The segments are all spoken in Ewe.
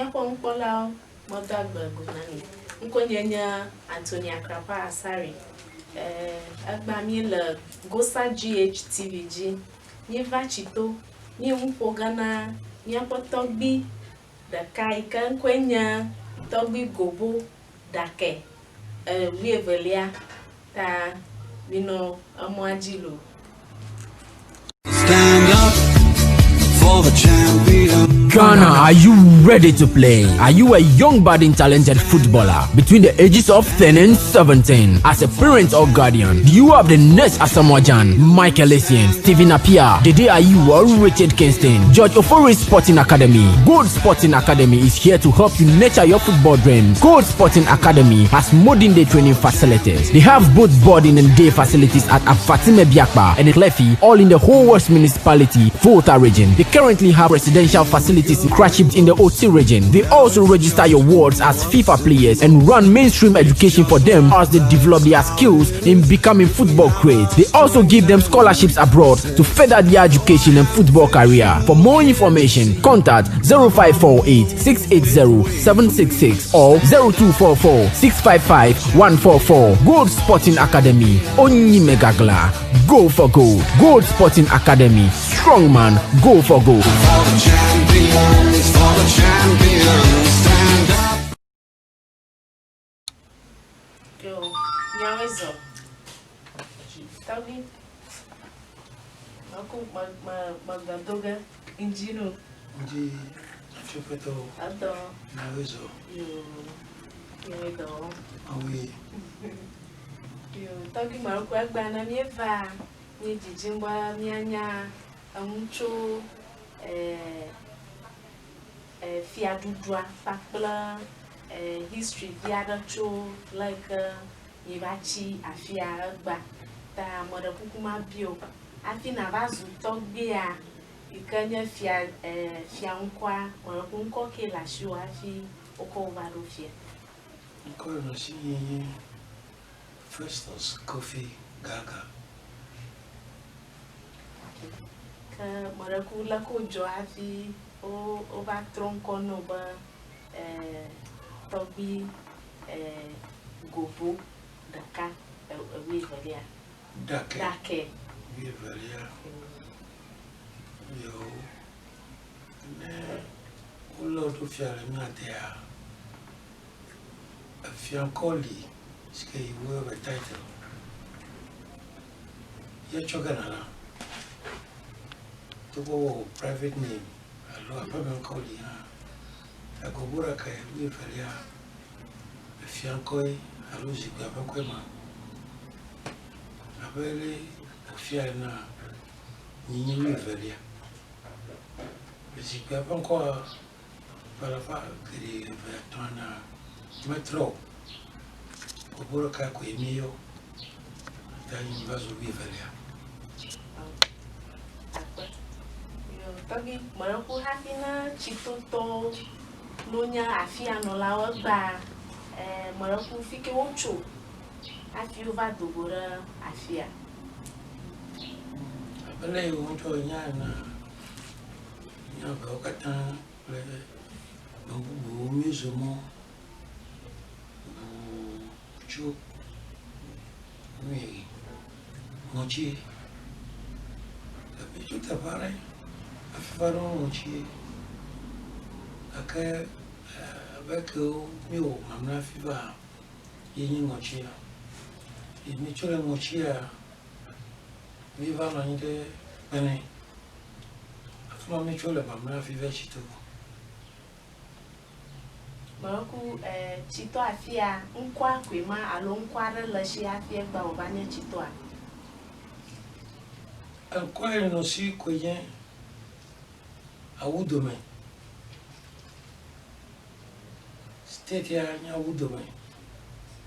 Míaƒe nukpɔlawo, medo agbe go na mi. Ŋkɔnye nye Antonia Krapa Asare. Egbea míele Gosa GH TV dzi. Míeva tsi to, míe nu ƒo ge na míaƒe tɔgbui ɖeka yi ke ŋkɔe nye Tɔgbui Gobo Ɖakɛ wuievelia ta minɔ emɔa dzi loo. Stand up for the champion. Ghana, are you ready to play? Are you a young budding talented footballer between the ages of 10 and 17? As a parent or guardian, do you have the next Asamoah Gyan, Michael Essien, Stephen Appiah, Dede Ayew or Richard Kingston? George Ofori Sporting Academy, Gold Sporting Academy is here to help you nurture your football dreams. Gold Sporting Academy has modern day training facilities. They have both boarding and day facilities at Afatime Biakpa and Klefi, all in the whole West Municipality, Volta region. They currently have residential facilities in Kratchi in the OT region. They also register your wards as FIFA players and run mainstream education for them as they develop their skills in becoming football greats. They also give them scholarships abroad to further their education and football career. For more information, contact 0548 680 766 or 0244 655 144. Gold Sporting Academy, Onyi Megagla. Go for gold. Gold Sporting Academy. Strong man, go for gold. For the champions, for the champions, stand up. Yo, nyawoe zɔ. Tɔgbi. Meku me me megbe do ge ŋdzi no. Ŋdzi atsoƒetɔ. Edɔ. Nyawoe zɔ. Yo, nyawoe dɔ. Awoe. Yo, tɔgbi meku egbea ne míeva mí dzidzim be míanya enu tso eh, eh, fiaɖuɖua kpakple eh, history vi aɖe tso leke mieva tsi afia egbea. Ta ame ɖe kuku mabia o. Hafi nava zu tɔgbuia yi ke nye fia eh, fia ŋkɔa, ame ɖe ku ŋkɔ kee le asiwò hafi wokɔ wò va ɖo fia. Ŋkɔ le asinye nye Festus Kofi Gaga. Ke ame ɖe ku leke wodzɔ hafi wo wova trɔ ŋkɔ nɛ be eh, tɔgbui eh, Gobo ɖeka wuievelia. Ɖakɛ. Ɖakɛ. Wuievelia. Yewo ne wolé wo ɖo fia le mía dea, efia ŋkɔ li si ke yi woyɔ be title. Ye tsɔ ge nana. Togbɔ be wò private name alo aƒeme ŋkɔ li hã, egogo ɖekae wuievelia efia ŋkɔe alo zikpuia ƒe ŋkɔe ma. Abe le wòfia enea, nyinyi wuievelia. Zikpuia ƒe ŋkɔa, ƒe alafa geɖe eve etɔ̃ enea, metrɔ o. Gogo ɖeka koe míeyɔ ta yi va zu wuievelia. Akpe. Yo, tɔgbi, meɖe ku hafi ne tsitotɔwo nunya afianɔlawo egbea, eh, meɖe ku fi ke wotso hafi wova do go ɖe afia. Abe le yi wo ŋutɔ nya enea, mía veawo katã kple ame bubuwo míezɔ mɔ ʋuu tso nui ŋɔtsi. Míetso teƒe aɖe hafi va ɖo ŋɔtsi gake abe kewo míewɔ mamlɛ hafi va ye nye ŋɔtsia. Ye míetso le ŋɔtsia, míeva nɔ anyi ɖe Kpene. Afi ma míetso le mamlɛ hafi va tsi to. Meku eh, tsitɔ afia ŋkɔa koe ma alo ŋkɔ aɖe le esi hafi egbea wòva nye tsitɔa? Ŋkɔe nɔ si koe nye Awudome. State ya nye Awudome.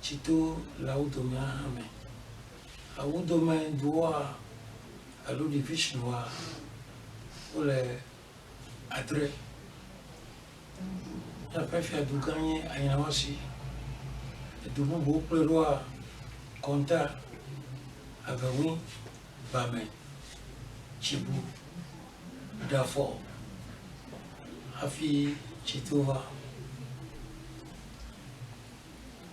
Tsito le Awudomea hã me. Awudome duwoa alo division-woa wole adre. Míaƒe fiadugã nye Anyinamasi. Edu bubuwo kplɔe ɖoa Kɔnta, Aveŋui, Bame, Tsibu, Ɖafɔ hafi Tsito va.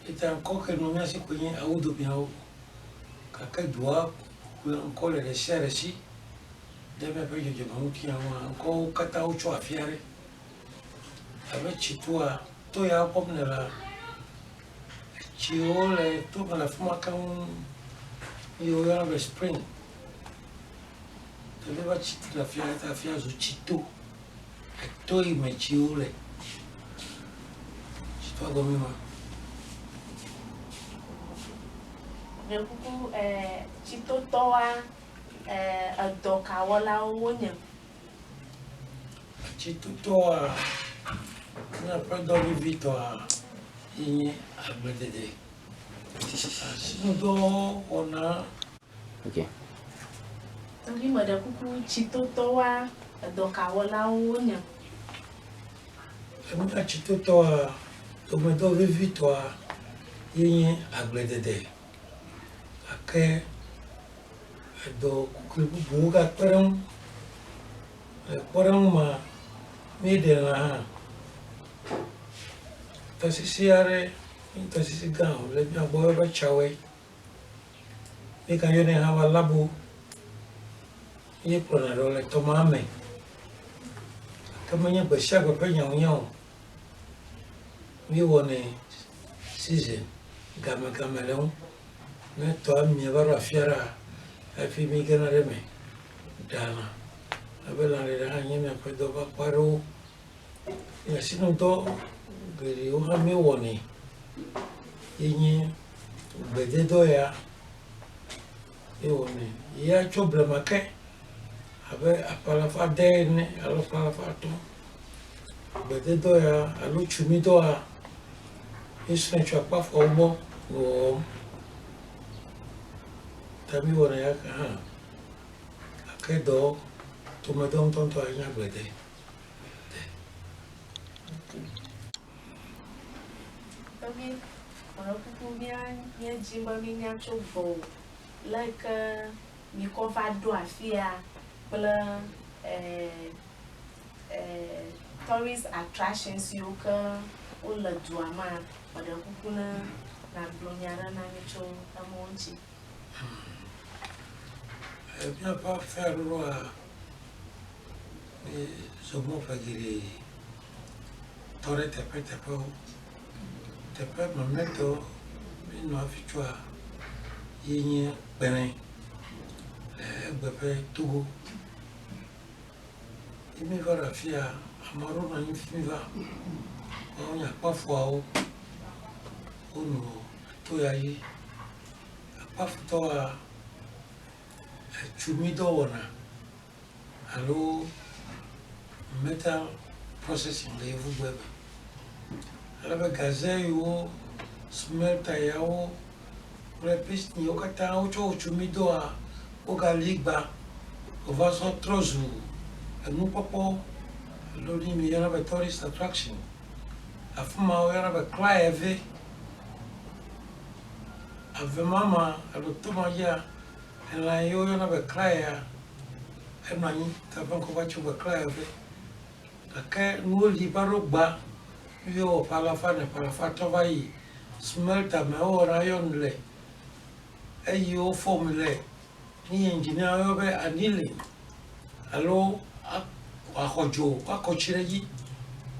Eta ŋkɔ ke nɔ mía si koe nye Awudomiawo. Gake dua ƒe ŋkɔ le ɖe sia ɖe si. Ɖe míaƒe dzɔdzɔmeŋutinya ŋua, ŋkɔwo katã wotsɔ afi aɖe. Abe tsitoa, to ya kpɔm nèlea, etsiwo le to me le afi ma keŋ eye woyɔna be spring. Teƒe va tsi le afia eya ta afia zu tsito. Eto yi me tsiwo le. Tsitoa gɔmee ma. Ɖe kuku eh, tsitotɔwoa eh, edɔ ka wɔlawo wonye? Tsitotɔa, míaƒe dɔ vevitɔa ye nye agbledede. Asinudɔ wɔna. Okay. Tɔgbi meɖe kuku tsitotɔwoa edɔ ka wɔlawo wonye? Mía tsitotɔa, domedɔ vevitɔa ye nye agbledede. Gake edɔ kukui bubuwo gakpe ɖe eŋu. Le kpɔɖeŋu mea, míeɖe lã hã. Tɔsisi aɖe, nye tɔsisi gã wòle mía gbɔ woyɔna be Tsawɔe. Míegayɔnɛ hã be Alabo. Míekplɔna ɖɔ le tɔ ma me. Gake menye gbe sia gbe ƒe nya wònye o. Míewɔnɛ season gamegame le eŋu. Ne tɔa mie va ɖo afi aɖea, hafi mígena ɖe eme ɖea lã. Abe lãɖeɖe hã nye míaƒe dɔ ƒe akpa aɖewo. Asinudɔ geɖewo hã míewɔnɛ ye nye gbededɔ ya míewɔnɛ. Ya tso blema ke abe ƒe alafa ade ene alo ƒe alafa atɔ̃. Gbededɔ ya alo tsumidɔa míesrɔ̃e tso akpafuawo gbɔ nɔ wɔwɔm. Ta míewɔna ya ke hã. Gake dɔ tomedɔ ŋutɔŋutɔ nye agblede. Tɔgbi, mele kuku mía míedzi be mínya tso gbɔwò leke mikɔ va ɖo afia kple tourist attractions siwo ke wole dua mea, meɖe kuku ne nàgblɔ nya ɖe na mí tso emɔwo ŋuti. Míaƒe afiaɖoɖoa, míezɔ mɔ ƒe geɖe tɔ ɖe teƒeteƒewo. Teƒe mamlɛtɔ míenɔ hafi tsoa ye nye Kpɛnɛ le egbe ƒe Togo. Ye míeva ɖo afia, ame aɖewo nɔ anyi fi mi va. Woawo nye akpafuawo. Wonɔ to ya dzi. Akpafutɔwoa, etsumidɔ wɔna alo metal processing le yevugbe me. Alebe gaze yiwo smelter yawo kple piston yiwo katã wotsɔ wɔ tsumidɔa, wogali gba wòva sɔ trɔ zu enukpɔkpɔ alo nu yi míeyɔna be tourist attraction. Afi ma woyɔna be Klãeve. Ave ma mea alo to ma dzia, elã yi woyɔna be klaya enɔ anyi ta eƒe ŋkɔ va tso be klaya vɛ. Gake nuwo li va ɖo gbã ye wowɔ ƒe alafa ene, ƒe alafa atɔ̃ va yi. Smelter me wowɔna iron le eye wo form le nu yi engineer woyɔ be annealing alo axɔ dzo woakɔ tsi ɖe edzi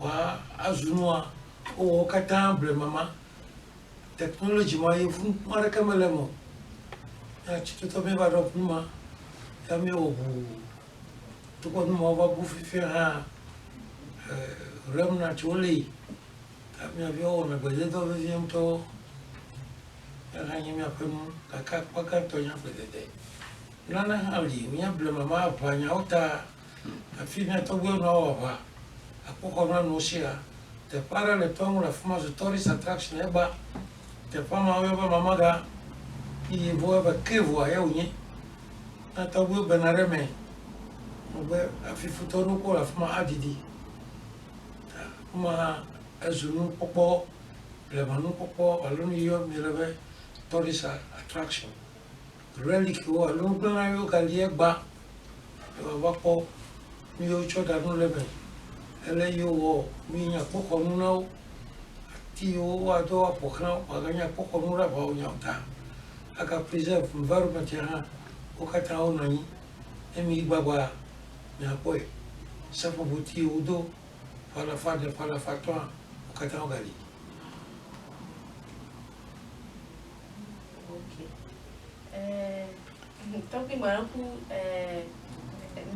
woazu nua. Wowɔ wo katã blema ma. Technology ma yevu nu aɖeke mele eme o. Ya tsitotɔ míeva ɖɔ nu ma ya míewɔ ʋuu. Togbɔ nu mawo va bu fifia hã remnant woli. Ta mía viwo wɔna gbededɔ vevie ŋutɔ. Ya hã nye míaƒe nu gake akpa gãtɔ nye agbledede. Nane hã li wònye blema ma aʋanyawo ta hafi mía tɔgbuiwo nɔ awɔ aʋa akpoxɔnu anɔ wo si la, teƒe aɖe le toa ŋu le afi ma zu tourist attraction egba. Teƒea ma woyɔ be Mamaga yi yevuwo yɔ be cave ye wònye. Mía tɔgbuiwo bena ɖe eme megbe hafi futɔ ɖewo kpɔ le afi ma aɖiɖi. Ta nu ma hã ezu nukpɔkpɔ, blemanukpɔkpɔ alo nu yi yɔm miele be tourist attraction. Relikwo alo nugblẽla yiwo gali egba ye woava kpɔ nu yiwo wotsɔ da nu le eme. Ele yi wowɔ nu yi nye akpoxɔnu na wo. Ti yiwo woado woaƒo xlã wo wòaganye akpoxɔnu ɖe aʋawɔnyawo ta, aga preserve environment ya hã, wo katã wonɔ anyi. Ne miyi gbagbaa, miakpɔe. Seƒoƒoti yiwo wodo ƒe alafa ade, ƒe alafa atɔ̃a, wo katã wogali. Ok. Eh, tɔgbi me ku eh,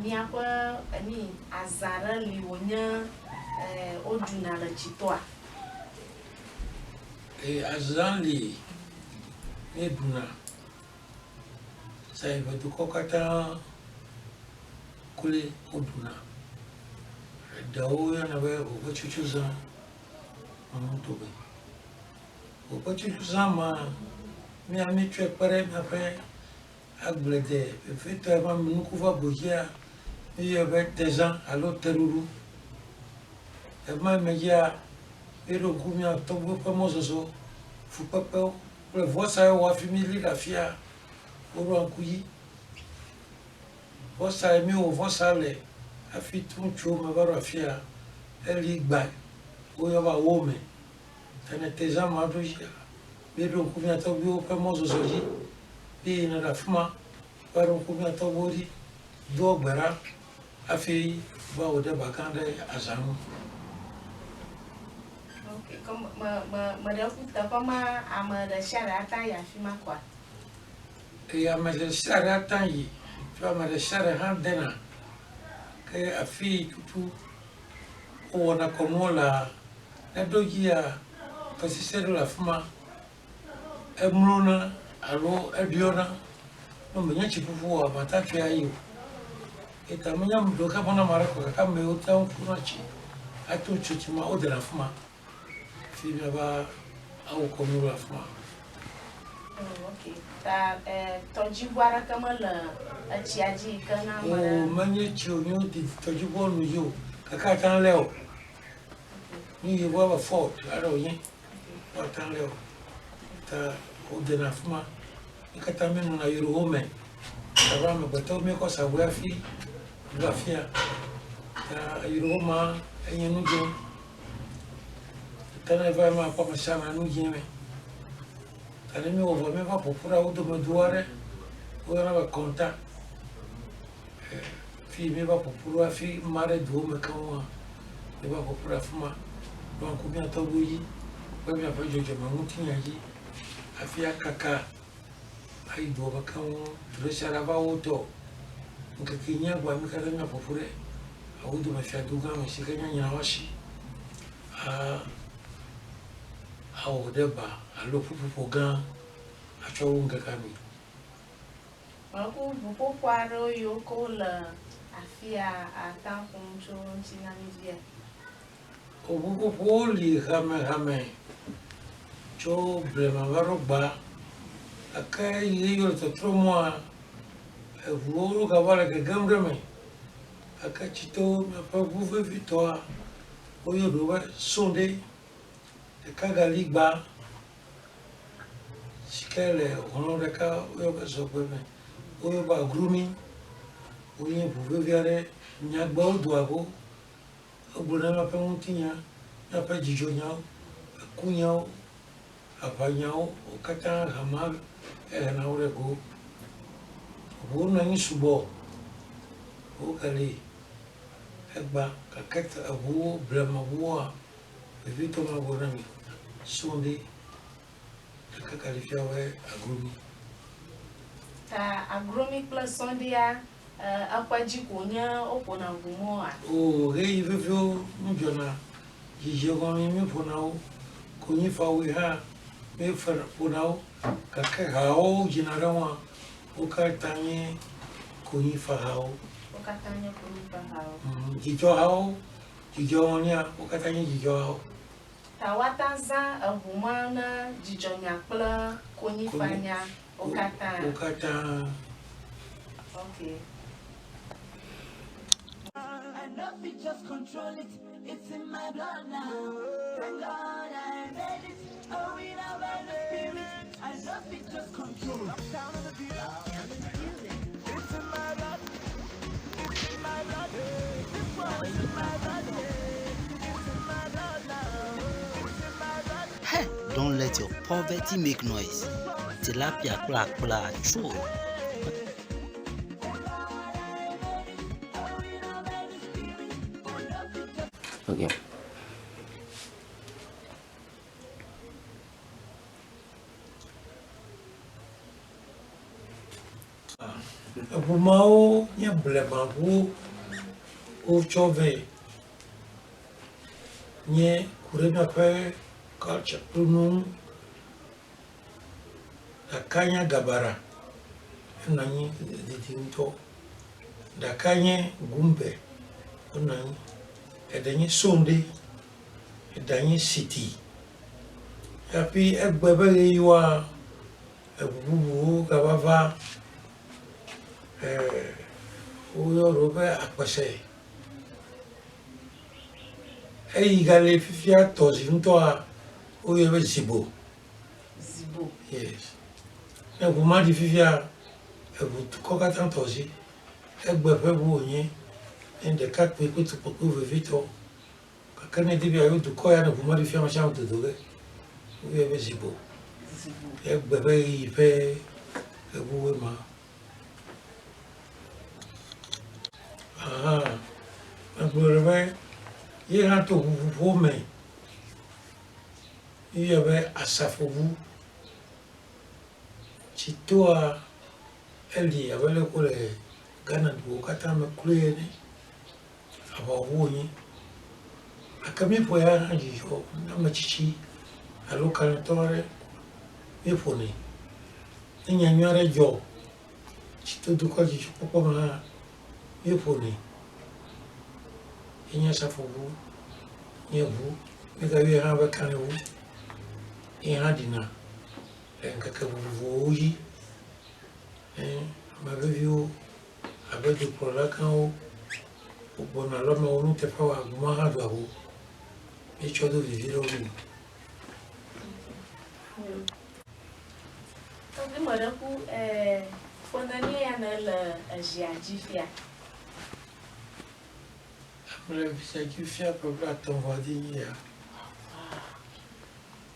miaƒe emi azã ɖe li wònye eh, woɖuna le tsitɔa? Eh, azã li míeɖuna. Zãyiƒe dukɔ katã kloe woɖuna. Eɖewo woyɔna be ʋeʋẽtsutsuzã ŋutome. Ʋeʋẽtsutsuzã ma, mía míetsɔe kpe ɖe míaƒe agblede vevitɔe be nuku va go dzia, míeyɔe be tezã alo teɖuɖu. Ema medzia, míeɖo ŋku mía tɔgbuiwo ƒe mɔzɔzɔ, fukpekpewo kple vɔsa yiwo wɔm hafi míeli ɖe afia, woɖoa ŋku dzi. Vɔsa yi míewɔ vɔsa le hafi tu ŋutsuwo me va ɖo afia, eli gba woyɔ be awome. Ta ne tezã ma ɖo dzia, míeɖo ŋku mía tɔgbuiwo ƒe mɔzɔzɔ dzi. Míeyina ɖe afi ma va ɖo ŋku mía tɔgbuiwo dzi, doa gbe ɖa hafi va wɔ ɖe ba gã ɖe azã ŋu. Ok, ke me me meɖe ƒu teƒe ma ame ɖe sia ɖe ate ayi afi ma koa? Eye ame ɖe sia ɖe ate ayi, tso ame ɖe sia ɖe hã dena. Ke afi yi tutu wowɔna kɔnuwo lea, ne eɖo dzia, tɔsisi aɖe le afi ma, emlɔna alo eɖiɔna. Ne menye tsiƒuƒu oa, mate atsɔe ayi o. Eya ta menye ame ɖewo ke ƒona ame aɖe ko gake ame yiwo te ŋu ƒuna tsi hafi tso tsi ma, wodena afi ma hafi míava awɔ kɔnu le afi ma. Oh, ok. Ta eh, tɔdziʋu aɖeke mele etsia dzi yi ke na ame ɖe. O, menye tsi wònye wode tɔdziʋua nu dzi o, gake ate ŋu alé o. Nu yevu abe fort aɖe wònye, woate ŋu alé o. Ta wodena afi ma. Mí katã míenɔna yrowo me abe amegbetɔwo míekɔ sa vɔe hafi ɖo afia. Ta yrowo ma enye nu dzẽ. Ta ne eva eme akpɔ ame sia ame nu dzẽ me. Ta ne míewɔ vɔ míeva ƒoƒu ɖe wo dome du aɖe woyɔna be kɔnta. Fi míeva ƒoƒu ɖo hafi ma ɖe duwo me keŋ míeva ƒoƒu ɖe afi ma. Ɖo ŋku mía tɔgbuiwo dzi kple míaƒe dzɔdzɔme ŋutinya dzi hafi akaka ayi dua me keŋ. Du ɖe sia ɖe ava wo tɔ. Ŋkeke enyia gbɔa mí katã míaƒo ƒu ɖe Awudome fiadugã me si ke nye Nyrawasi awɔ ɖe ba alo ƒuƒoƒo gã atsɔ wu ŋkekea nui. Meku ʋuƒoƒo aɖewo yiwo ke wole afia ate ŋu aƒo nu tso wo ŋuti na mí via? Ʋuƒoƒowo li hamehame tso blema va ɖo gbea gake eyi ɣeyiɣi le tɔtrɔ mɔa, eʋuwo gava le gegem ɖe eme gake tsito miaƒe ʋu vevitɔa woyɔ ɖewo be sonde, ɖeka gali gba si ke le hlɔ̃ ɖeka woyɔ be zɔgbe me, woyɔ be agrumi. Wonye ʋu vevi aɖe, nyagbewo doa go. Egblɔna míaƒe ŋutinya, míaƒe dzidzɔnyawo, ekunyawo, aʋanyawo, wo katã hamea ehena wo ɖe go. Ʋuwo nɔ anyi sugbɔ, wogale egba gake eʋuwo, blemaʋuwoa, vevitɔ magblɔ na mi, Sunday ɖeka gale fia be Agromi. Ta Agromi kple Sundaya eƒe dzi ko nye woƒona ʋu mɔa? Oo, ɣeyiɣi veviwo nudzɔna, dzidzɔŋɔli míeƒona wo, konyifawoe hã míeƒona wo, gake hawo dzina ɖe ŋua, wo katã nye konyifahawo. Wo katã nye konyifahawo. Dzidzɔhawo, dzidzɔŋɔlia, wo katã nye dzidzɔhawo. Ta woate ŋu azã eʋu ma na dzidzɔnya kple konyifanya wo katã. Wo katã. Okay. I no fit just control it. It's in my blood now. Thank God I made it. Oh, we now by the spirit. I no fit just control. It's in my blood. It's in my blood. This one is in my blood. It's in my blood now. It's in my blood. Don't let your poverty make noise. Tilapia kple akpla tso. Okay. Eʋu mawo nye blemaʋuwo wotsɔ vɛ nye ku ɖe míaƒe culture kple nuwo ŋu. Ɖeka nye gabara, enɔ anyi didi ŋutɔ. Ɖeka nye gumbe, enɔ anyi. Eɖe nye sonde, eɖe nye siti. Hafi egbe be ɣeyiɣiwoa, Eŋu bubuwo gava va woyɔ ɖewo be akpese. Eyi gale fifia tɔ zi ŋutɔa, woyɔe be zibo. Zibo. Yes. Ne ŋu ma ɖi fifia, eŋu dukɔ katã tɔ zi. Egbe ƒe ŋu wònye ne ɖekakpui kple tukpekpe vevitɔ. Gake ne èdi be yeayo dukɔ ya ne ʋu meɖi fia amesiame dodo ge, woyɔe be zibo. Egbe ƒe ɣeyiɣi ƒe eʋuwoe ma. Aha, megblɔ ɖe be ye hã to ʋuʋuƒo me. Míeyɔe be asafoʋu. Tsitoa eli abe leke wole Ghana duwo katã me kloe ene. Aʋawɔʋu wònye. Gake míeƒo ya hã dzidzɔ na ame tsitsi alo kalẽtɔ aɖe míeƒonɛ. Ne nya nyui aɖe dzɔ tsi to dukɔ dzidzɔkpɔkpɔ me hã, míeƒonɛ. Ye nye asrafoʋu, nye ʋu, míegayɔe hã be kalẽʋu. Ye hã ɖina le ŋkeke vovovowo dzi. Ne ame veviwo abe dukplɔla gãwo wogbɔna alo ame wɔnuteƒewo agbɔma hã doa go. Míetsɔ do vivi ɖe wo nu. Tɔgbi me ɖe ku eh, ƒe nenie ya ne le ezia dzi fia? Ame le zia dzi fia ƒe blaetɔ̃ vɔ ade nyi ya.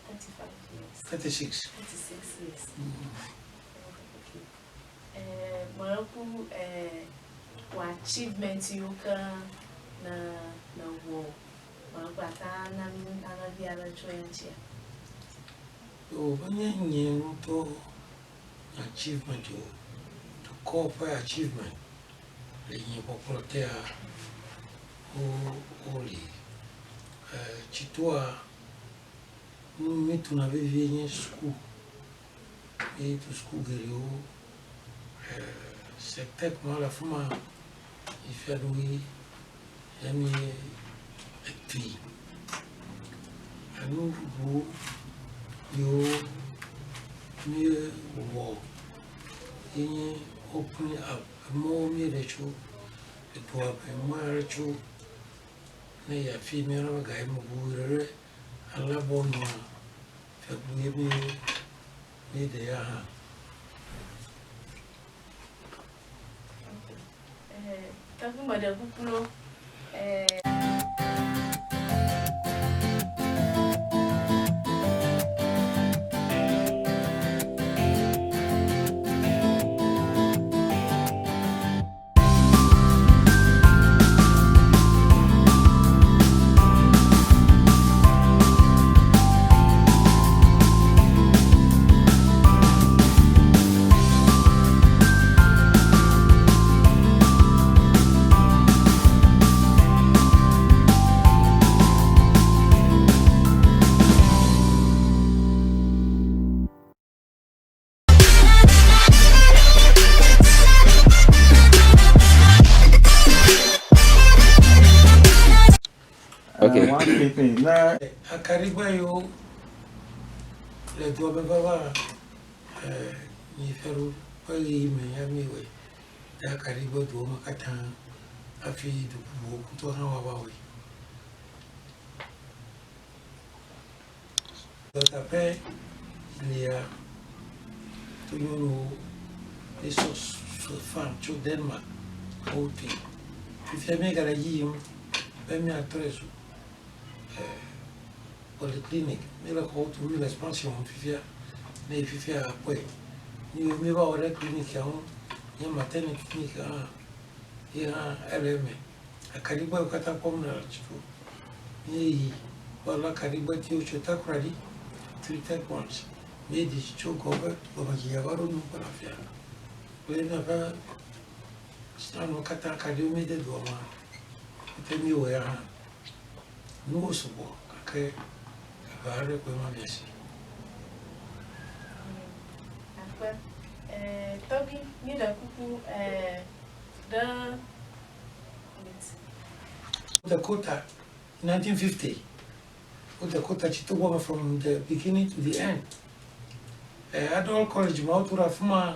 35 years. 36. 36 years. Okay. Meɖeku wò achievement yiwo ke ne nèwɔ meɖeku ate ŋu ana mí nane vi aɖe tso eŋutia? O, menye nye ŋutɔ nye achievement o, dukɔ ƒe achievement le nye kpɔkplɔ tea wo woli. Tsitoa, nu míetuna vevie nye suku. Míeyi to suku geɖewo. Secteur ma le afi ma yi fiaɖuɣi ye mi etui. Enu bubu yiwo míewɔ ye nye open up emɔwo míeɖe tso edua me mɔ aɖe tso ne yi afi míayɔna be gayimeŋu ɖe alabɔ nɔa Eŋu ye mi mi ɖe ya hã. Tɔgbi meɖe kuku lo. Okay. One key thing. Na Akarigba yiwo le dua me vava nyi fiaɖuƒe ɣeyiɣi me ya míewɔe. Ya akarigba duwo me katã hafi du bubuwo ŋutɔ hã woava wɔe. Dɔtaƒe glia to nyɔnuwo míesɔ fan tso Denmark wotui. Fifia míegale edzi yim be míatrɔe zu Polyclinic, míele xɔwo tum, míele expansion wɔm fifia. Ne yi fifia akpɔe. Nu yiwo míeva wɔ ɖe clinic-a ŋu nye maternity clinic hã ye hã ele eme. Akaɖigbe yiwo katã kpɔm nèle dziƒo. Míeyi va lɔ akaɖigbetiwo tso Takoradi, treated ones. Míeɖi tso gɔme gɔmedzedzea va ɖo nuƒe le afia kple míaƒe stanwo katã akaɖiwo míede doa mea, pɛtɛ míewɔe ya hã. Nuwo sugbɔ gake eve aɖe koe ma mía si. Akpe. Eh, tɔgbi, míeɖe kuku eh, ɖe Dakota, 1950. Dakota Chitogwama from the beginning to the end. Adult College ma wotu ɖe afi ma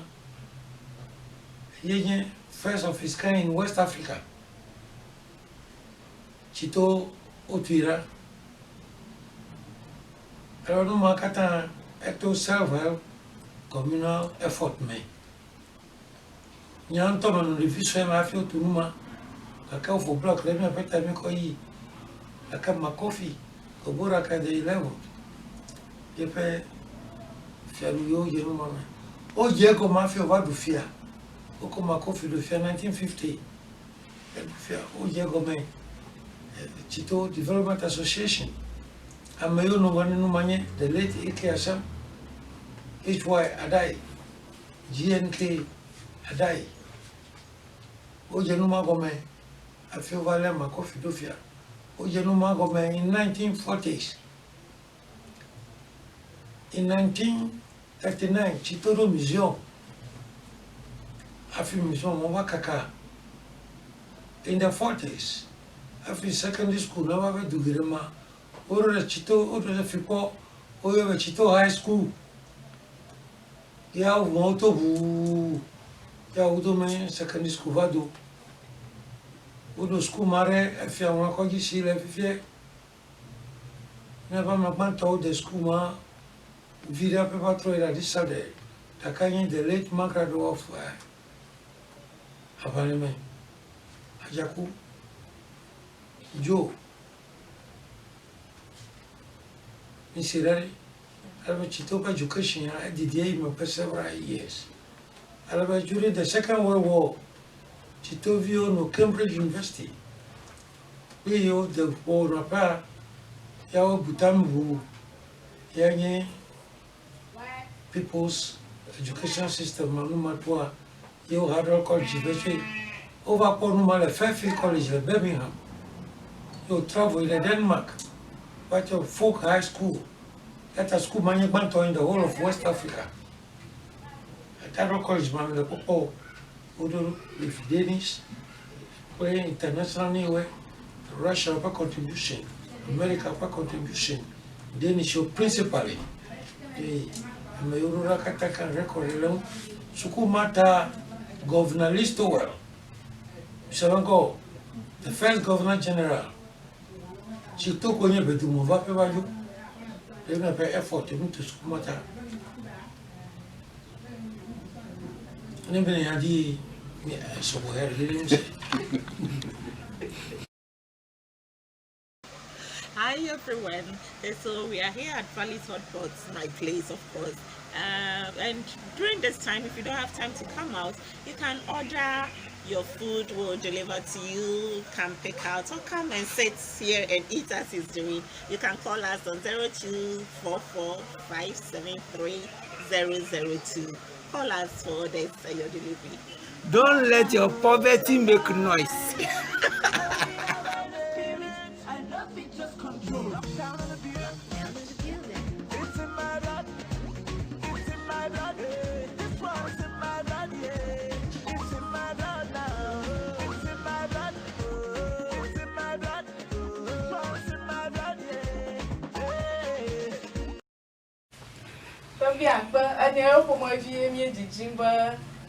ye nye first of its kind in West Africa. Chito wotui ɖa. Ale nu ma katã eto self-help communal effort me. Nye ŋutɔ menɔ ɖevi sue me hafi wotu nu ma gake woƒo blɔk ɖe míaƒe ta míekɔ yi. Gake Makofi Oboraka the 11th yeƒe fiaɖuɣiwo dze nu ma me. Wodze egɔme hafi wòva ɖu fia. Wokɔ Makofi ɖu fia 1950. Eɖu fia. Wodze egɔme Tsito Development Association. Ame yiwo nɔ ŋgɔ ne nu ma nye the late AK Asem, HY Adai. GNK Adai. Wodze nu ma gɔme hafi wova lé Makofi ɖo fia. Wodze nu ma gɔme in 1940s. In 1939, Tsito ɖo museum hafi museum ma va kaka. In the 40s, hafi secondary school nava be du geɖe ma, woɖo ɖe Tsito, woɖo ɖe Fikpɔ, woyɔe be Tsito High School. Ya wo to ʋuu ya wo dome secondary school va do. Woɖo school ma ɖe efia ŋlɔ kɔdzi si le fifiɛ. Míaƒe ame gbãtɔwo de school ma vi ɖe hafi va trɔ yi ɖe Addis Ababa. Ɖeka nye the late Margaret of Aʋalime Adzaku Joe. Misi ɖe ɖi. Ale be Tsito ƒe education ya edidi eyi me ƒe several years. Ale be during the second world war, Tsito viwo nɔ Cambridge University kple yiwo de ƒo nɔƒea ya wo bu tame ʋuu ya nye people's education system ma nu ma toa ye wo Hadrell College ve tsoe. Wova kpɔ nu ma le Fairfield College le Birmingham. Ye wo travel yi ɖe Denmark va tso Folk High School. Eya ta suku ma nye gbãtɔ in the whole of West Africa. Hadrell College ma mele kpɔkpɔ o. Woɖo with Danish kple international niwe, Russia ƒe contribution, America ƒe contribution, Danish wo principally. Eye ame yiwo ɖo ɖa katã kan record le ŋu. Suku ma ta Governor Listowel, mise ƒe ŋkɔ o, the first governor general, tsi to ko nye ʋedume va ƒe va dzo. Ɖe míaƒe effort nu to suku ma ta. Ne be nya di sɔgbɔ ya ɖe ɖe ŋusẽ. Hi everyone. So we are here at Valley's Hot Pot, my place, of course. And during this time, if you don't have time to come out, you can order your food. We'll deliver to you. Come pick out or come and sit here and eat as he's doing. You can call us on 0244 573 002. Call us for orders and your delivery. Don't let your poverty make noise. I know it just control. It's in my blood. It's in my blood. This one's in my blood. Yeah. It's in my blood now. It's in my blood. It's in my blood. This one's in my blood. Yeah. Hey. Tɔgbi akpe ene yewo ƒomevi míedzidzim be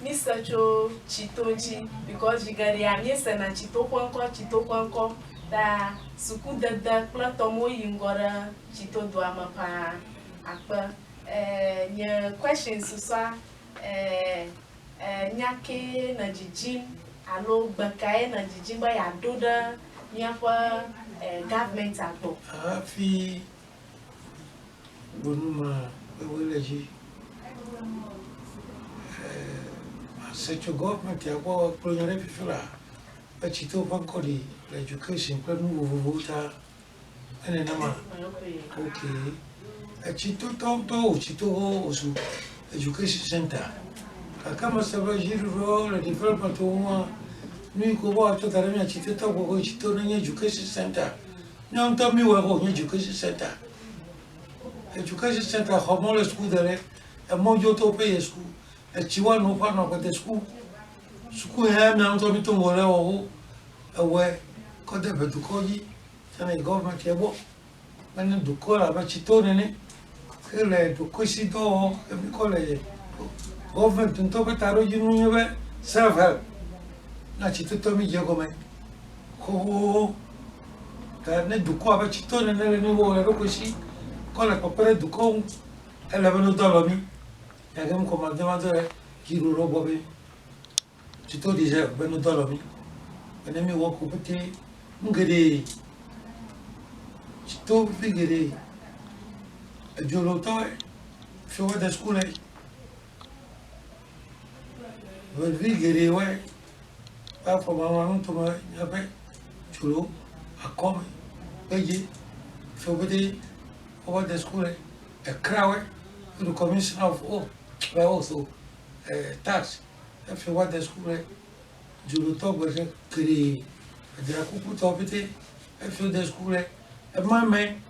míse tso Tsito ŋuti because zi geɖea míesena Tsito ƒe ŋkɔ, Tsito ƒe ŋkɔ ta sukudede kple tɔmewo yi ŋgɔ ɖe Tsito dua me paa akpe. Nye question susɔa nya kee ne dzidzim alo gbe kae ne dzidzim be yeaɖo ɖe míaƒe government gbɔ? Hafi Gblɔ nu ma be le dzi. Mase tso gɔvimɛntia gbɔ kple nya ɖe fifi laa be tsitowo ƒe ŋkɔ ɖi le education kple nu vovovowo ta. Enenema? Ok. Etsitotɔ ŋutɔ wò tsitowo wòzu education center. Gake mese be dziɖuɖuwo le development wo ŋua, nu yi ke wobe woatsɔ da ɖe mía tsitotɔ gbɔ be tsito nenye education center. Míawo ŋutɔ míwɔe be wònye education center. Education center xɔ mɔ le suku de ɖe, emɔ dzo to woƒe ye suku, etsi woano woƒe anɔ agbe de suku. Suku ya mía ŋutɔ mi to ŋgɔ le wɔ wo ewɔe kɔ de ʋe dukɔ dzi tsã le government ya gbɔ. Be ne dukɔ le abe tsito nene ke le ɖokuisi dɔ wɔ ke mi kɔ le government ŋutɔ ƒe taɖodzinu nye be self help. Na tsitotɔ mi dze egɔme xoxoxo. Ta ne dukɔ abe tsito nene le nu wɔ le eɖokui si kɔ le kpekpe ɖe dukɔ ŋu, ele be nodɔ alɔ mí. Gake ŋkɔ mademade ɖe dziɖuɖu gbɔ be tsito deserve be nodɔ alɔ mí. Be ne míwɔ ko pete nu geɖe, tsito vi geɖe, edzolotɔwoe, fi wode suku le, vevi geɖewoe. Ƒe afɔmaŋlɔ nutome míaƒe dzro akɔme kpedzi fiɔƒete woƒe de suku le ekrawɔe to commissioner of o be also tax efi woƒe de suku le dzrotɔ gbe geɖe edzra kukutɔ pete efi de suku le ema me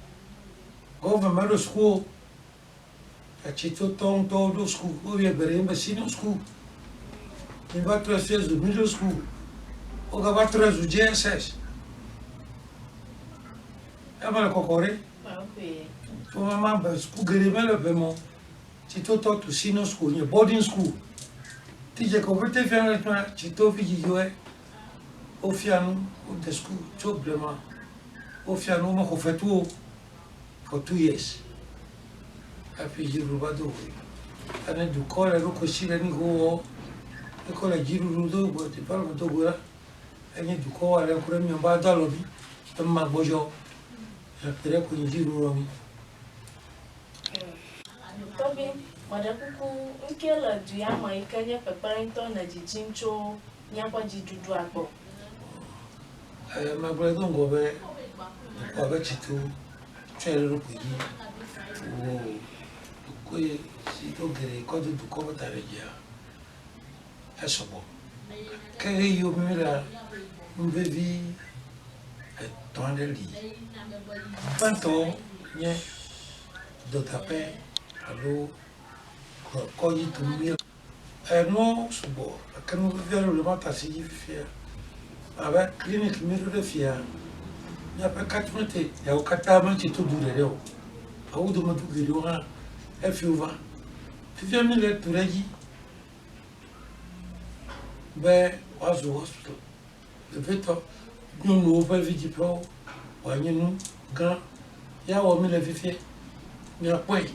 gɔvɛn meɖo suku o. Etsitotɔ ŋutɔwo ɖo suku. Woyɔe gbe ɖe be senior school. Mi va trɔe fia zu middle school. Wogava trɔe zu JSS. Eva le kɔkɔ ɖe. Tso mama be suku geɖe mele ʋe mɔ. Tsitotɔ to senior school nye boarding school. Tidze ke wopete fia le tɔa tsito vi dzidziwoe. Wofia nu wode suku tso blema. Wofia nu womexɔ fetu o. for 2 years hafi dziɖuɖu va do goe. Ene dukɔ le eɖokui si le nu wɔ ekɔ le dziɖuɖu do go development do go la, enye dukɔ wa le ŋku ɖe mía ŋu ado alɔ mí be magbɔdzɔ akpe ɖe ko nye dziɖuɖu mí. Tɔgbi, meɖe kuku, ŋke le du ya me yi ke nye kpekpeɖeŋutɔ ne dzidzim tso míaƒe dziɖuɖua gbɔ. Megblɔe do ŋgɔ be dukɔa ƒe tsito tsɔe ɖe eɖokui dzi wɔ dukɔe si do geɖe kɔ do dukɔ ƒe ta ɖe dzia esɔgbɔ. Ke ɣeyiɣi yiwo me míelea, nu vevi etɔ̃ aɖe li. Gbãtɔ nye dɔdaƒe alo kɔdzi tum míele. Enuwo sugbɔ gake nu vevi aɖewo le mata si dzi fifia abe clinic mi ɖo ɖe fia míaƒe catchment yawo katã metsi to du ɖeɖe o. Awu dome du geɖewo hã efi wova. Fifia mi le tu ɖe edzi be woazu hospital. Vevietɔ nyɔnuwo ƒe vidziƒewo wòanye nu gã ya wɔ mi le fifia. Miakpɔe.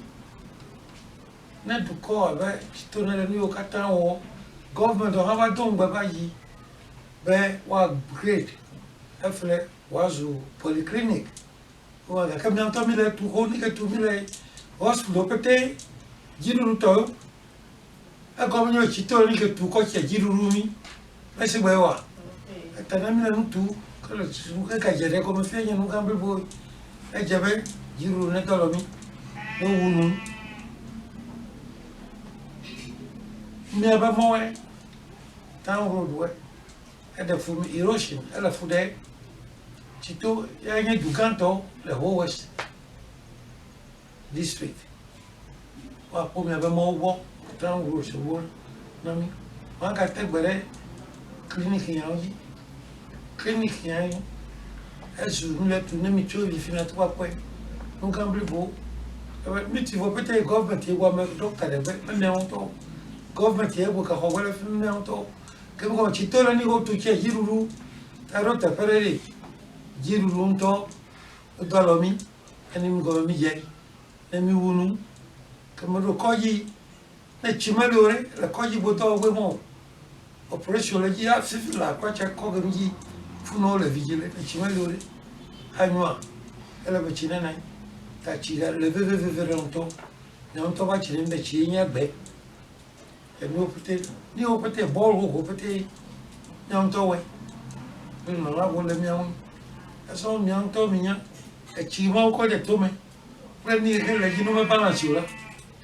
Ne dukɔ abe tsito ne le nu yiwo katã wɔ, gɔvimɛnt hã va do ŋugbe va yi be woa upgrade efle wòazu polyclinic. Vɔa gake mía ŋutɔ míle tu xo nu ke tu míle hospital pete dziɖuɖu tɔwo. Egɔme nye be tsito nu ke tu kɔ tse dziɖuɖu mí. Mesi gbe wa. Eta ne míle nu tu ke le tutu ke gadze ɖe gɔme fia nye nu gã blibo. Edze be dziɖuɖu ne dɔ lɔ mí ne wu nu. Míaƒe mɔwoe, town road woe, eɖe fu mí, erosion ele fu ɖe. Tsito ye nye du gãtɔ le Ho West district. Woakpɔ miaƒe mɔwo gbɔ, town roads wo na mí. Woagate gbe ɖe clinic yawo dzi. Clinic ya ezu nu le tu ne mi tso yi fi mi ate ŋu akpɔe. Nu gã blibo. Ebe mi ti vɔ pete government ye gbɔ ame doctor ɖe gbe me miawo ŋutɔ. Government ye gbɔ gaxɔ gbe le fi mi miawo ŋutɔ. Ke mi kɔ tsi to le ni wo tu tse dziɖuɖu ta ɖo teƒe ɖe ɖe. Dziɖuɖu ŋutɔ wodo alɔ mi ene mi gɔme mi dze ne mi wu nu. Ke me ɖo kɔdzi ne tsi meli o ɖe le kɔdzi gbɔdɔ gbe mɔ o. Operation le dzi hafi le akpatsa kɔ ge dzi funɔwo le vi dzi le ne tsi meli o ɖe anyoa ele be tsi nena. Ta tsi le le veveveve ɖe ŋutɔ. Mía ŋutɔ va tsi ɖe be tsi ye nye agbe. Enuwo pete, nuyiwo pete bɔl hoho pete mía ŋutɔ wɔe. Be nɔnɔla wo le mía ŋu. Esɔ mía ŋutɔ mi nya etsi ma wokɔ ɖe tome kple nu yi ke le edzi ne wome balance o la,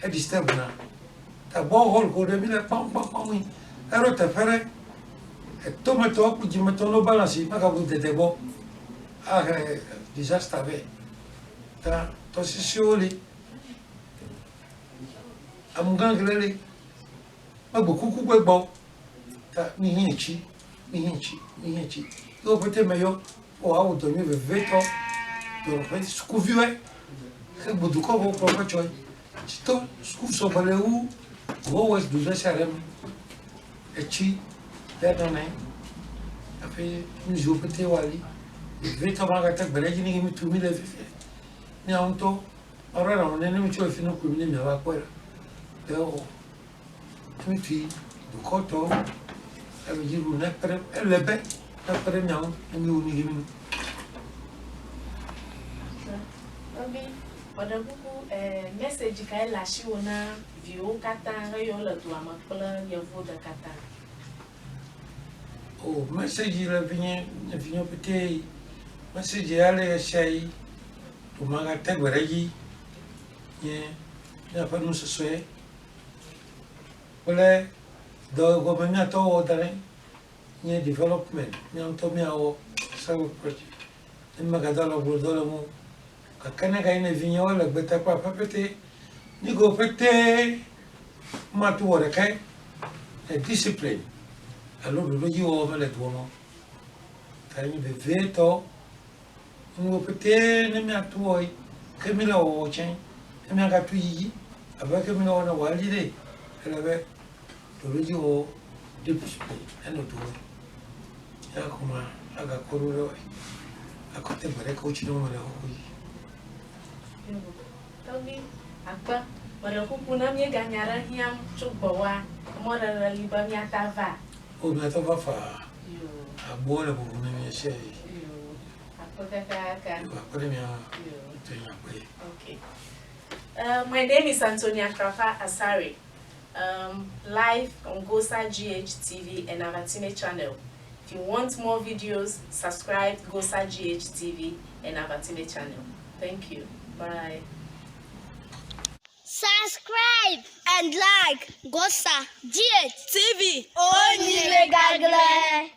e disturb na. Ta borehole ko ɖe mi le kpɔnkpɔnkpɔn yi eɖo teƒe ɖe etometɔwo kple dzimetɔwo ne wo balance magabu dede gbɔ ahe disaster vɛ. Ta tɔsisiwo li, amugãgli li, megbe kuku gbe gbɔ. Ta mi hiã tsi, mi hiã tsi, mi hiã tsi. Ye wo pete me yɔ woawɔ dɔ nyui vevitɔ dɔnɔƒe sukuviwoe xe gbedukɔ be wokplɔ ƒe tsɔe. Tsitɔ suku sɔgbɔ le wu whole west du ɖe sia ɖe me. Etsi ya nɔnɛ hafi nu siwo pete woali. Vevitɔ magate gbe ɖe edzi ne mi tu mi le fifia. Mía ŋutɔ maɖo aɖaŋu ne ne mi tso efi ne koe mi ne miava kpɔe ɖa. Be o ne mi tui dukɔtɔwo alo dziɖuɖu nekpe ɖe ele be nekpe ɖe mia ŋu ne mi wu nu yi mi nu. Nɔvi, meɖe kuku eh, message kae le asiwò na viwo katã heyiwo le dua me kple yevuwo de katã? O, message le vinye, nye vinyewo pete message ya le ɣesiaɣi ɖo magate gbe ɖe edzi nye míaƒe nusɔsɔe kple dɔ gɔme míatɔ wɔ da ɖi nye development mía ŋutɔ míawɔ self project ne megado alɔ gblɔ dɔ le ŋu o. Gake ne gayi ne vinyewo le gbeta kple aƒe pete nuyiwo pete mate wɔ ɖekae le discipline alo ɖoɖodziwɔwɔ mele doa me o. Ta nye vevietɔ nuwo pete ne míato wɔe ke míle wɔwɔ tsɛ ne míagatu yiyi abe ke míle wɔna wòali ɖe ele be ɖoɖodziwɔwɔ discipline enɔ doa me. Ya ko ma agakpɔ ɖo ɖe akɔte gbe ɖe ke wotsi ɖe wo me le xoxo dzi. Tɔgbi, akpe. Meɖe kuku ne míeganya ɖe hiãm tso gbɔwòa, mɔɖeɖe li be míata va? O, míate va faa. Yoo. Agbowo le ʋuʋu na mí ɣesiaɣi. Yoo. Akpe kakaka. Yoo, akpe ɖe mía ŋu. Yoo. Ŋutɔ nye akpe. Okay. My name is Antonia Krafa Asare. Live on Gosa GH TV and Avatime channel. If you want more videos, subscribe Gosa GH TV and Avatime channel. Thank you. Bye. Subscribe and like Gosa GH TV. Onyi le gagle.